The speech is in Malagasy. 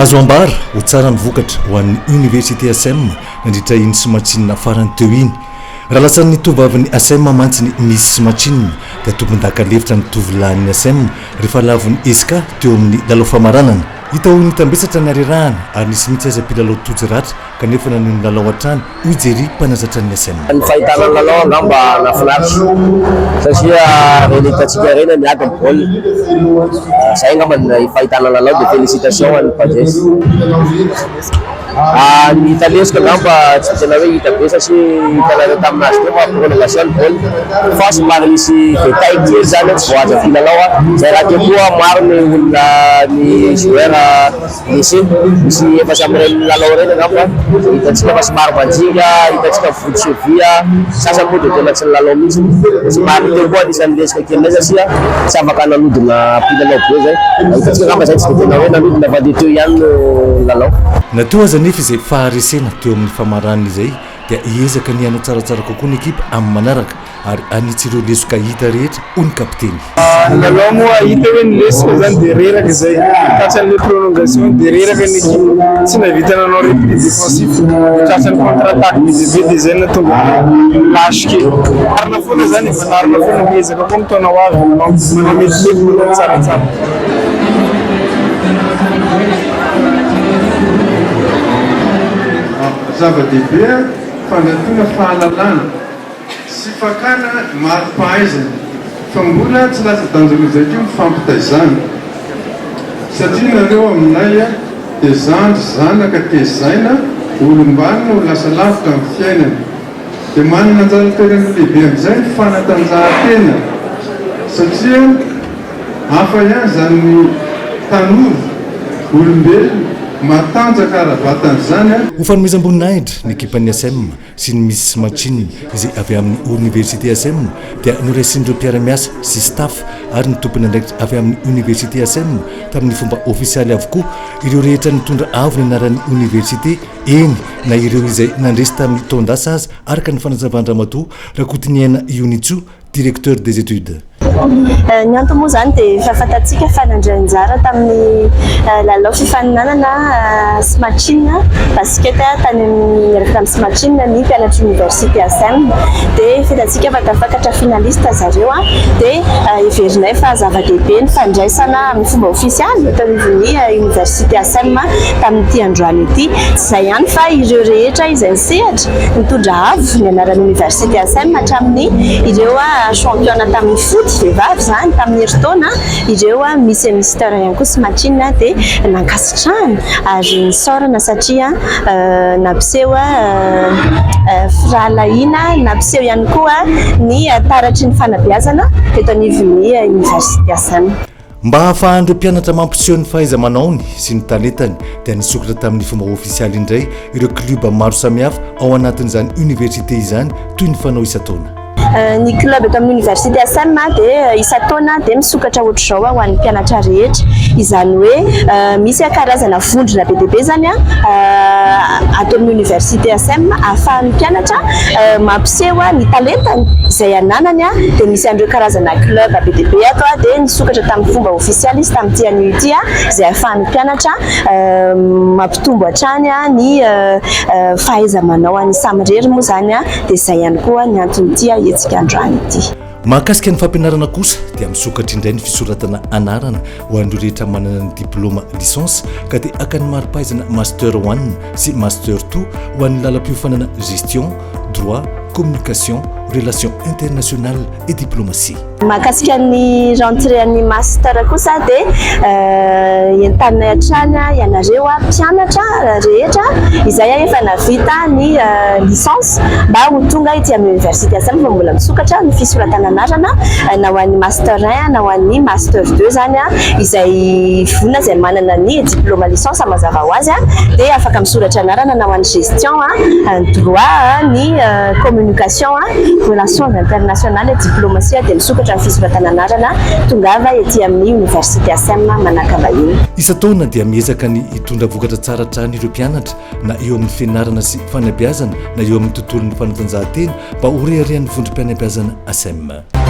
Azo ambara ho tsara ny vokatra ho an'ny Université ACEM nandritra iny somatsinina farany teo iny. Raha lasan'ny tovovavin'ny ACEM mantsy ny Miss Somatsinina dia tompondaka lefitra ny tovolahin'ny ACEM rehefa lavon'ny ESCA teo amin'ny lalao famaranana. Hita ho nitambesatra ny harerahana ary nisy mihitsy aza mpilalao tojo ratra kanefa nanohy ny lalao hatrany, hoy Jerry, mpanazatra ny SM. Ny fahitana ny lalao angamba nahafinaritra satria ireny hitantsika ireny miady ny baolina, izay angamba ny fahitana ny lalao dia félicitations ho an'ny Pages. Ny hita lesoka angamba tsy dia tena hoe hita be satria hitanareo tamin'azy teo fa prolongation ny baolina fa somary nisy détail kely izany tsy voahaja mpilalao, izay rahateo koa maro ny olona ny joueur Blessé, misy efa samy ireny lalao ireny angamba, hitantsika fa somary mandringa, hitantsika vody cheville, sasany moa dia tena tsy nilalao mihitsy, somary teo koa anisan'ny resaka kelinay satria tsy afaka nanodina mpilalao be zay, hitantsika angamba zay tsy dia tena hoe nanodina fa dia teo ihany no nilalao. Na teo aza anefa izay faharesena teo amin'ny famaranana izay dia hiezaka ny hanao tsaratsara kokoa ny ekipa amin'ny manaraka. ary hanitsy ireo lesoka hita rehetra, hoy ny kapiteny. Ny lalao moa hita hoe ny lesoka zany dia reraka izay, tratran'ilay prolongation dia reraka ny ekipa, tsy nahavita nanao repli défensif, dia tratran'ny contre attaque be dia be dia izay no nahatonga ny lâche kely. Marina foana izany e, manarina foana, miezaka koa ny taona ho avy, manao manao metimety, manao tsaratsara. Zava-dehibe fandratoana fahalalana. Sy fakana mari-pahaizana fa mbola tsy latsa-danjan'izay koa ny fampitaizana satria nareo aminay dia zandry zanaka tezaina olom-banona ho lasa lavitra amin'ny fiainana dia manana anjara toerana lehibe amin'izay ny fanatanjahantena satria hafa ihany izany tanora olombelona matanjaka ara-batana izany. Ho fanomezam-boninahitra ny ekipan'ny SM sy ny Miss Machine izay avy amin'ny Oniversite ACEM dia noraisin'ireo mpiara-miasa sy staff ary ny tompon'andraikitra avy amin'ny Oniversite ACEM tamin'ny fomba ofisialy avokoa ireo rehetra nitondra avo ny anaran'ny Oniversite eny na ireo izay nandresy tamin'ny taon-dasa aza araka ny fanazavan-dRamatoa Rakotoniaina Ionitsoa Directeur des études. Ny antony moa izany dia efa fantatsika fa nandray anjara tamin'ny lalao fifaninanana Smachine basket tany amin'ny niaraka tamin'ny Smachine ny mpianatry oniversite ASEM dia fantatsika fa tafakatra finaliste zareo dia heverinay fa zava-dehibe ny fandraisana amin'ny fomba ofisialy eto anivon'ny oniversite ASEM tamin'ity androany ity. Tsy izay ihany fa ireo rehetra izay nisehatra Nitondra avo ny anaran'ny oniversite ASEM hatramin'ny ireo champion tamin'ny foot vehivavy izany tamin'ny herintaona, ireo Miss et Mister ihany koa sy Machine dia nankasitrahana ary nisaorana satria nampiseho firahalahiana, nampiseho ihany koa ny taratry ny fanabeazana teto anivon'ny oniversite ASEM. Mba hahafahan'ireo mpianatra mampiseho ny fahaiza-manaony sy ny talentany dia nisokatra tamin'ny fomba ofisialy indray ireo klioba maro samihafa ao anatin'izany oniversite izany toy ny fanao isan-taona. Ny club eto amin'ny oniversite ASEM dia isan-taona dia misokatra ohatr'izao ho an'ny mpianatra rehetra. Izany hoe misy karazana vondrona be dia be izany ato amin'ny oniversite ASEM ahafahan'ny mpianatra mampiseho ny talentany izay ananany dia misy an'ireo karazana club be dia be ato dia nisokatra tamin'ny fomba ofisialy izy tamin'ity anio ity izay ahafahan'ny mpianatra mampitombo hatrany ny fahaiza-manao any samirery moa izany dia izay ihany koa ny anton'ity hetsika androany ity. Mahakasika ny fampianarana kosa dia misokatra indray ny fisoratana anarana ho an'ireo rehetra manana ny diplaoma licence ka dia haka ny mari-pahaizana master one sy master two ho an'ny lalam-piofanana gestion, droit, communication, relations internationales et diplomatie. Mahakasika ny rentrée an'ny master kosa dia entaninay hatrany ianareo mpianatra rehetra izay efa navita ny licence mba ho tonga ety amin'ny Université ACEEM fa mbola misokatra ny fisoratana anarana na ho an'ny Master 1 na ho an'ny Master 2 izany izay vonona izay manana ny diplôme licence mazava ho azy dia afaka misoratra anarana na ho an'ny gestion, ny droit, ny communication, relations internationales et diplomatie dia misokatra ny fisoratana anarana tongava ety amin'ny Université ACEEM Manakambahiny. Isan-taona dia miezaka ny hitondra vokatra tsara hatrany ireo mpianatra na eo amin'ny fianarana sy fanabeazana na eo amin'ny tontolon'ny fanatanjahantena mba ho reharehan'ny vondrom-pianabeazana ACEEM.